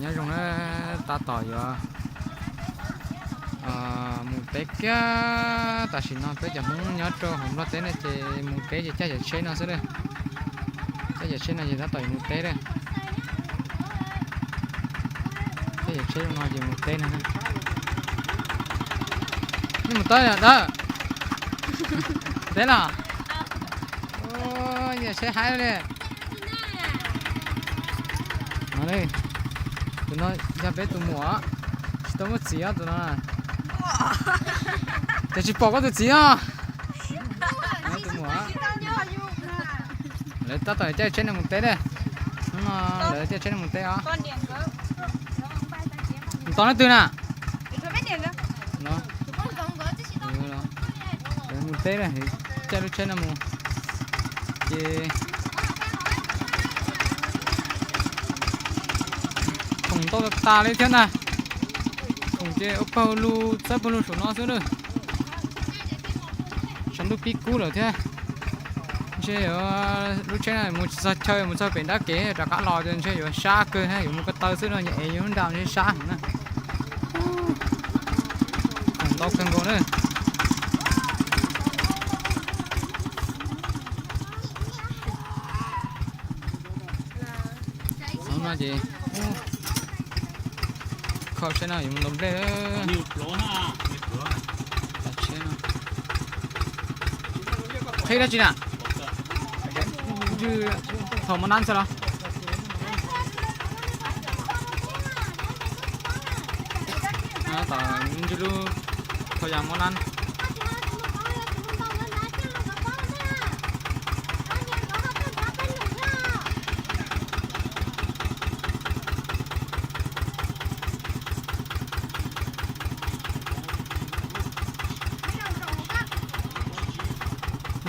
Nyob zoo na, tab tom yuav mus teb kiag. Tam sim no peb cov Hmoob nyob rau hauv Nplog teb no ces mus teb ces caij cov tsheb no xwb. Caij cov tsheb no ces tab tom yuav mus teb lawm. Caij cov tsheb no ces mus teb no. Nej mus teb dawb teb los. Yog seb haib li. Tus no yog peb tus muam, tsis tau muaj txiv os tus no. Ces tsis pom koj tus txiv os. Tus muam. Lawv tab tom caij tsheb no mus teb ne. Hnub no lawv caij tsheb no mus teb os. Tos leej twg na? Lawv mus teb na, caij lub tsheb no mus. Ces khoom ntau tas li thiab na. Khoom ces ua pawg lug txawb pawg lug saum no xwb na. Tshav ntuj pib kub lawm thiab. Ntshe lub tsheb no mus tsis txog chaw, mus txog pem nrab kev rov qab los ces ntshe yuav sab kawg, yuav mus ko taw xwb no, nyias ev yus lub nra ntshe sab heev na. Khoom ntau kawg nkaus na. Hnub no ces kho tsheb no yuav mus ntaus nplej. Qhib dab tsi na? Ntswj thau mos nab xwb los? Tom ntswj lub thau yas mos nab.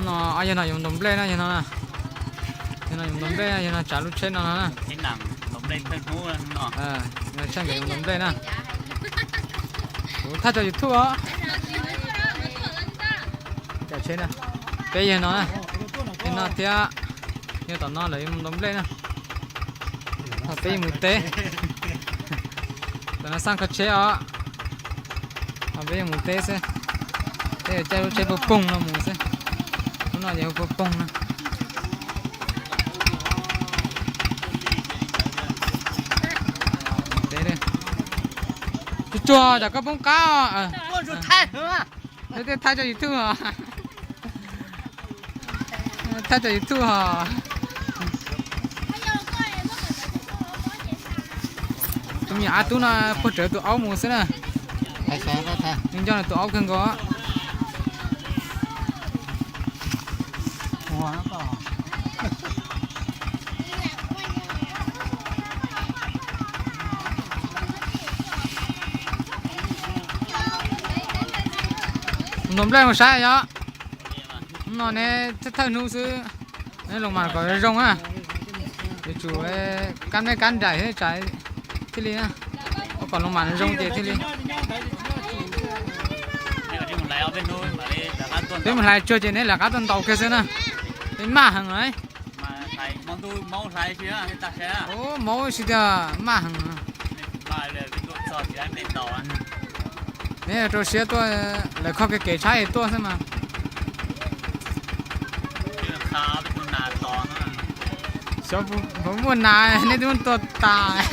No yog no yuav ntaus nplej na, yog no, yog no yuav ntaus nplej na, yog no tsav lub tsheb no no na. Tshaj nkawd yuav ntaus nplej na. Kuv thaij rau YouTube os. Peb yog no, yog no thiab, yog tom no lawv yuav mus ntaus nplej na. Peb yuav mus teb. Tom no xaj kho tsheb os. Peb yuav mus teb xwb. Peb yuav caij lub tsheb puag poog no mus xwb. Lub no ces hu puag poog no. Tsuag tsuag tsam koj poob qab. Peb thiaj thaij rau YouTube os. Thaij rau YouTube os. Tus me nyuam a tub no puag rawv tus aub mus xwb na. Nws nco nws tus aub kawg nkaus. Ntaus nplej mus saib yog. Hnub no neb thawj hnub xwb, neb los mas kom zoo na. Yuav tsum kab neb kab nraim thiab tsam thiaj li na. Ua kom los mas zoo ces thiaj li. Peb mus hlais tsuag ces neb lawv qab tuaj ntaus kiag xwb na. Peb maj heev lawm. Maub tsis tiag, maj heev. Neb rau siab tuaj, lawv kho kev kev tshaib es tuaj xwb mas. Xyov puas muaj nas, neb twb tuaj tas.